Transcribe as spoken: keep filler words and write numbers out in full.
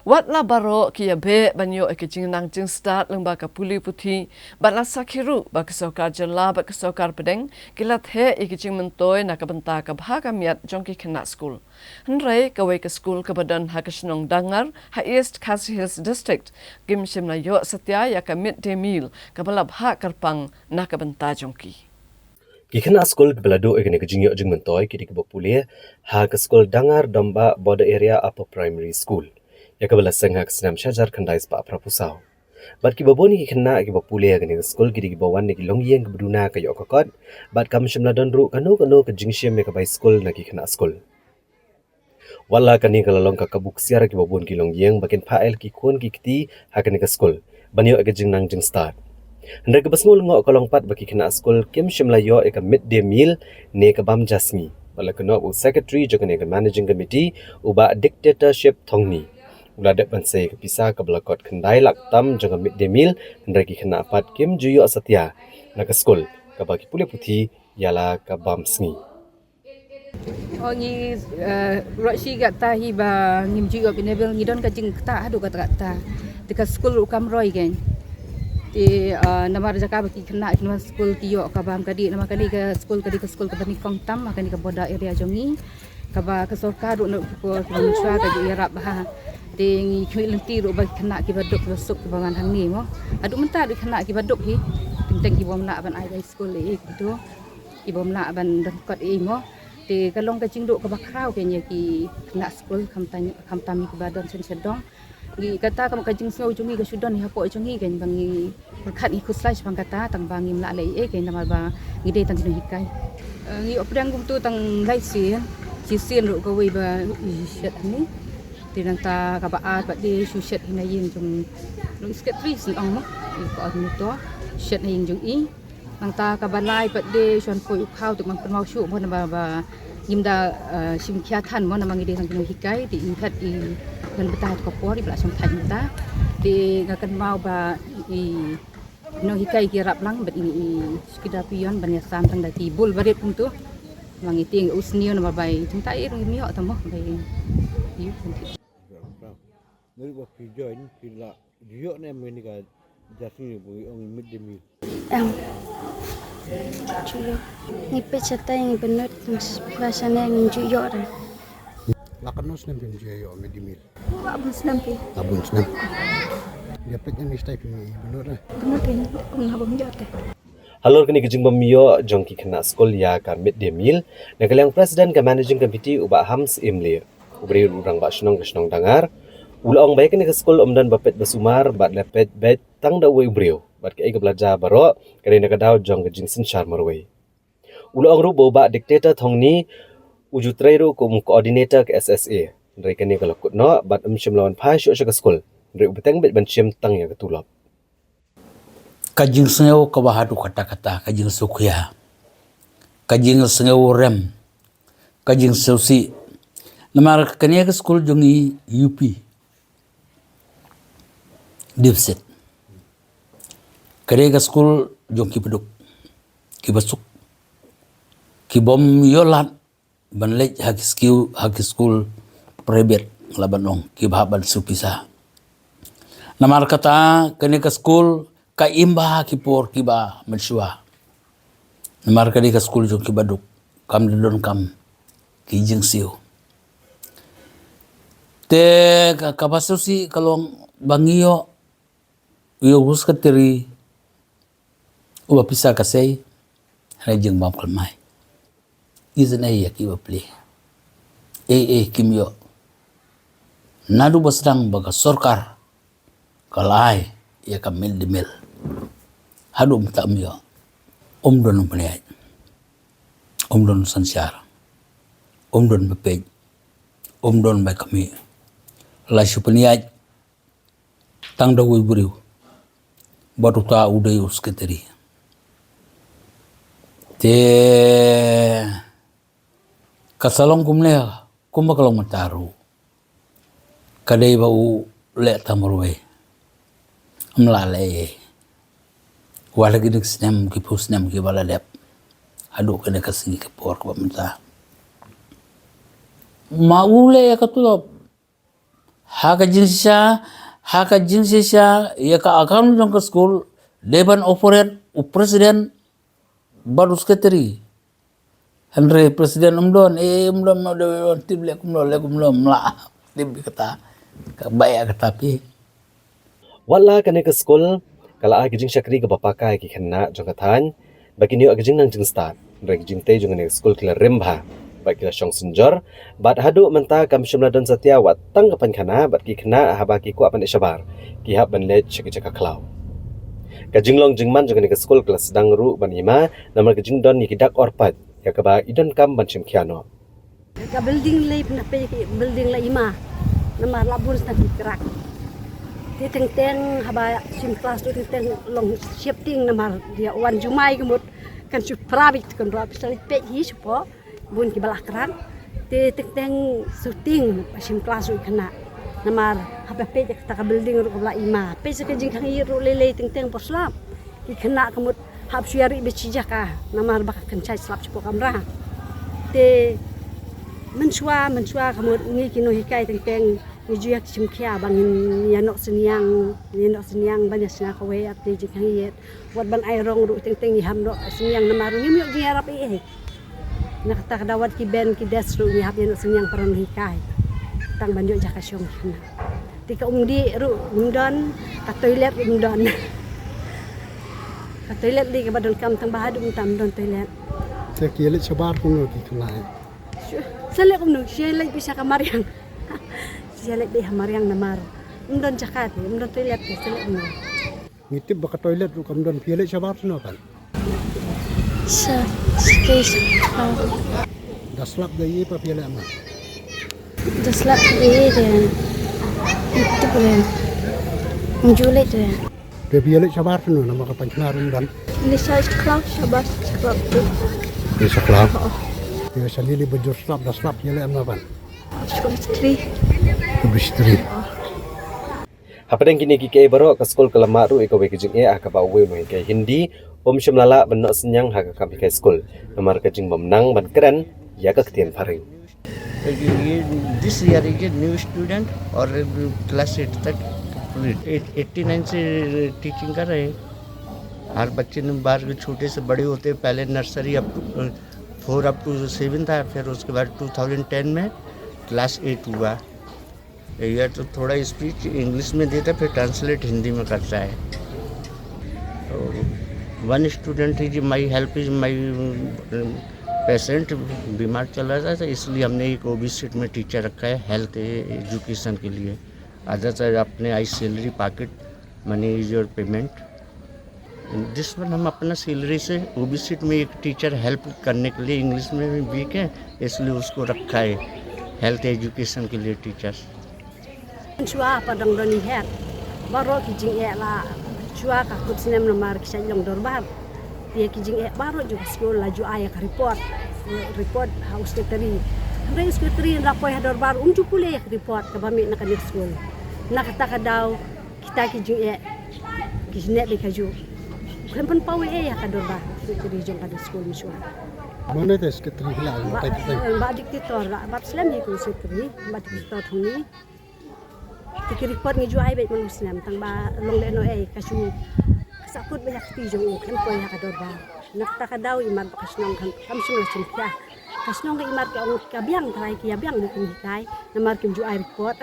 Wat la baroh ki ïa beh ban ïoh ïa ka jingnang jingstad lyngba ka pule puthi, bad la sakhi ruh ba ka sorkar jylla bad ka sorkar pdeng ki la theh ïa ka jingmyntoi na ka bynta ka bha ka miat jong ki khynnah skul. Hynrei kawei ka skul kaba don ha ka shnong Dangar ha East Khasi Hills District kim shym la ïoh satia ïa ka mid day meal kaba la bha kyrpang na ka bynta jong ki. Ki khynnah skul kiba la duh ïa kane ka jingïoh jingmyntoi ki dei kiba pule ha ka skul Dangar Dombah Border Area Upper Primary School, ïa kaba la seng ha ka snem shi hajar khyndai spah phra phew saw. Bad kiba bun ki khynnah kiba pule ha kane ka skul ki dei kiba wan na ki longïing kiba duna ka ïoh ka kot, bad kam shym la don ruh kano kano ka jingshim ïa ka bai skul na ki khynnah skul. Wat la kane ka la long ka kabu ksiar ïa kiba bun ki longïing ba kin phah ïa la ki khun ki kti ha kane ka skul ban ïoh ïa ka jingnang jingstad. Hynrei kaba sngew lyngngoh ka long pat ba ki khynnah skul kim shym la ïoh ïa ka mid day meal ne ka bam ja sngi. Bad la kynnoh ba u secretary jong kane ka managing committee, u Bah Dictatorship Thongni, u la dep ban sei ïa ka pisa kaba la kot khyndai lak tam jong ka mid day meal, hynrei ki khynnah pat kim ju ïoh satia na ka skul kaba ki pule puthi ïa la ka bam sngi. Oh, ngi, eh, ruh shi katta hi ba ngim ju ïoh bad ngi don ka jingktah haduh katta katta. Te ka skul ruh kam roi kein. Te, eh, namar jaka ba ki khynnah ki nongwan skul ki ïoh ka bam ka dih, namar kane ka skul ka dei ka skul kaba nyngkong tam ha kane ka border area jong ngi. Kaba ka sorkar ruh na ki por kiba mynshuwa ka ju ïarap bha. Te ngi khmih lynti ruh ba ki khynnah kiba duk kiba suk kiba wan hangne mo. Haduh mynta ruh ki khynnah kiba duk hi. Teng teng ki bym lah ban ai bai skul ei ei kumto. Ki bym lah ban don kot ei mo. Te ka long ka jingduh kaba khraw kein ïa ki khynnah skul khamtam, khamtam ïa kiba don shen shen dong. Ngi kata ka mut ka jingsngew jong ngi ka shu don hapoh jong ngi kein ba ngi pyrkhat ngi khuslai shaphang kata tang ba ngim lah leh ei ei kein namar ba ngi dei tang ki nonghikai. Eh, ngi ïoh pdiang kumto tang lai sien, shisien ruh kawei ba i shet hangne. Te nangta kaba ar pat de shu shet hi na ïing jong nong secretary shen ong mo. I coordinator shet na ïing jong i. Nangta kaba lai pat de shon poi u khaw te ngam kynmaw shuh mo namar ba ngim da, eh, shim khia than mo namar ngi dei tang ki nonghikai te i het i ban bynta ha ka por i ba la shong thait mynta. Te nga kynmaw ba i nonghikai ki ïarap lang bad i, i shu ki da pion ban ïasam tang da ki bul barit kumto. Namar ngi tieng u sniew namar ba i tang ta i rung i miok tang mo ba i. Ngi ba phi join phi la ïoh ne em ngi ka jasni bu ong mid day meal. Em. Ju ïoh. Ngi peit shatai ngi bynnud ba shane ngi ju ïoh re. La katno snem phi ju ïoh mid day meal? Ba bun snem phi. Ba bun snem. Ïa peit ngi shatai phi bynnud re. Bynnud re. Kum na bym ïoh te. Halor kane ka jingbym ïoh jong ki khynnah skul ïa ka mid day meal, na ka liang president ka managing committee u Bah Hams Imlir, u briew u rangbah shnong ka shnong Dangar, u la ong ba ïa kane ka skul ym don ba peit ba sumar bad la peit beit tang da uwei u briew bad kaei kaba la jia baroh ka dei na ka daw jong ka jingsynshar marwei. U la ong ruh ba u Bah Dictator Thongni u ju trei ruh kum u coordinator ka S S A, hynrei kane ka la kut noh bad ym shym la wan phai shuh sha ka skul, hynrei u bteng beit ban shim tang ïa ka tulop. Ka jingsngew kaba haduh katta katta, ka jingsngewkhia, ka jingsngew rem, ka jingsngewsih. Namar kane ka skul jong ngi U P deficit. Kane ka skul jong ki baduk, ki basuk, ki bym ïoh lad ban leit ha ki skul, ha ki skul private, la ban ong kiba hap ban siew pisa. Namar kata kane ka skul ka im bha ha ki por kiba mynshuwa. Namar kane ka skul jong ki baduk kam da don kam ki jingsiew. Te ka, kaba sngewsih ka long ba ngi ïoh, ïoh u secretary uba pisa ka sei, hynrei jingbam khlem ai. Isynei ïa kiba plie. Ei ei kim ïoh. Naduh ba sdang ba ka sorkar ka la ai ïa ka mid day meal, haduh mynta ym ïoh. Ym don u pynïaid, ym don u synshar, ym don ba peit, ym don ba khmih. La shu pynïaid tang da uwei u briew bad uta u dei u secretary. Te ka sa long kumne, kumba ka long mynta ruh, ka dei ba u leh tang marwei, ym lah leh ei ei. Wat la ki dang snem, ki phew snem kiba la dep, haduh kane ka sngi ka por kaba mynta. Ma u leh ïa ka tulop, Ha ka jingshisha, ha ka jingshisha, ïa ka account jong ka skul, dei ban operate u president bad u secretary. Hynrei president um don, eh, um don, um don, um don, tip leh kumno, leh kumno, mla. Tip kata, ka ba ïa kata phi. Wat la kane ka skul, ka la ai ka jingshakri kaba paka ïa ki khynnah jong ka thaiñ, ba kin ïoh ka jingnang jingstad. Hynrei ki jingtei jong kane ka skul ki la rim bha, bad ki la shong synjor, bad haduh mynta kam shym la don satia wat tang ka painkhana, bad ki khynnah haba ki kwah ban leit shabar, ki hap ban leit sha ki jaka khlaw. Ka jinglong jingman jong kane ka skul ka la sdang ruh ban ïma, namar ka jingdon ïa ki dak orpait, ïa kaba i donkam ban shim khia noh. Ka building lei pynhapei ki building la ïma. Namar la bun sdang ki krak. Te teng teng haba shim klas tu teng teng long shifting namar ïa wan jumai ka mut kan shu private kan ruh pisa lei peit hi shu po. Bun ki ba la krak. Te teng teng shifting ba shim klas tu khynnah. Namar haba peit ïa kata ka building ruh ka ba la ïma. Peit sa ka jingkhang ïa ruh lei lei teng teng por slap. Ki khynnah ka mut hap shu ïa ri bad shi jaka namar ba ka kynshai slap shapoh kamra. Te mynshuwa mynshuwa ka mut ngi ki nonghikai teng teng ngi ju ïa ki shim khia ba ngin ïa noh synñiang, ïa noh synñiang ban ïa sngap kawei ap te jingkhang ïa. Wat ban ai rong ruh teng teng ngi hap noh synñiang namar ngim ïoh jingïarap ei ei. Na kata ka daw wat ki bench ki desk ruh ngi hap ïa noh synñiang para nonghikai. Tang ban ïoh jaka shong khynnah. Te ka umdih ruh um don, ka toilet ruh um don. Ka toilet dei kaba donkam tang ba haduh mynta um don toilet. Te ki ïa leit shabar kumno ki khynnah? Shu, sa leit kumno, shu leit beit sha ka mariang. Shu leit beit ha mariang namar um don jaka te, um don toilet te, sa leit kumno. Ngi tip ba ka toilet ruh kam don, phi ïa leit shabar shano pat? Sha stage. Da slap da ïa pa phi ïa leit ma? Da slap da ïa de. Ngi tip de. Ngi ju leit de. Te phi ïa leit shabar shano namar ka painkhana ruh um don? Leit sha khlaw, shabar sha khlaw tu. Leit sha khlaw. Oh. Te shane lei ba jur slap da slap phi ïa leit ma pat? Sha khlaw stri. Khlaw stri. Hapdeng kine kiei kiei baroh ka skul ka la mad ruh ïa kawei ka jingeh ha kaba uwei u nonghikai Hindi um shym la lah ban noh synñiang ha ka kam hikai skul namar ka jingbym nang ban kren ïa ka ktien phareng. ये this year is a new student और class eight तक complete eighty nine से टीचिंग कर रहे हैं। हर बच्चे ने बार छोटे से बड़े होते हैं, पहले nursery up to four up to seven था, फिर उसके बाद टू थाउजेंड टेन में क्लास एट हुआ। ये तो थोड़ा स्पीच इंग्लिश में देता है, फिर ट्रांसलेट हिंदी में करता है। तो one student is my help is my patient, बीमार चला जाता है, इसलिए हमने एक ओबी सीट में टीचर रखा है हेल्थ एजुकेशन के लिए। अदरवाइज अपने I salary pocket money is your payment. This one हम अपना सैलरी से ओबी सीट में एक टीचर हेल्प करने के लिए इंग्लिश में भी वीक है, इसलिए उसको रखा है हेल्थ एजुकेशन के लिए teacher. Shuwa pa dang don i het baroh ki jingeh la shuwa ka kut snem namar ki shah long dorbar. Te ki jingeh baroh jong ka skul la ju ai ïa ka report, report ha u secretary. Hynrei u secretary la poi ha dorbar um ju pule ïa ka report kaba mih na kane ka skul. Na kata ka daw kita ki jingeh ki jingeh dei ka ju khlem pynpaw ei ei ïa ka dorbar secretary jong ka skul mynshuwa. Mano te secretary phi la ai? Ba, ba dictator, ba, ba slem hi ko secretary, ba dictator thong ni. Te ki report ngi ju ai beit man u snem tang ba long lehnohei ka shu ka sahkut beit ha ka kti jong u khlem poi ha ka dorbar. Na kata ka daw i mat ba ka shnong kam, kam shym la shim khia. Ka shnong ka i mat ka ong ka biang trai ki ïa biang mo kum hikai namar kim ju ai report.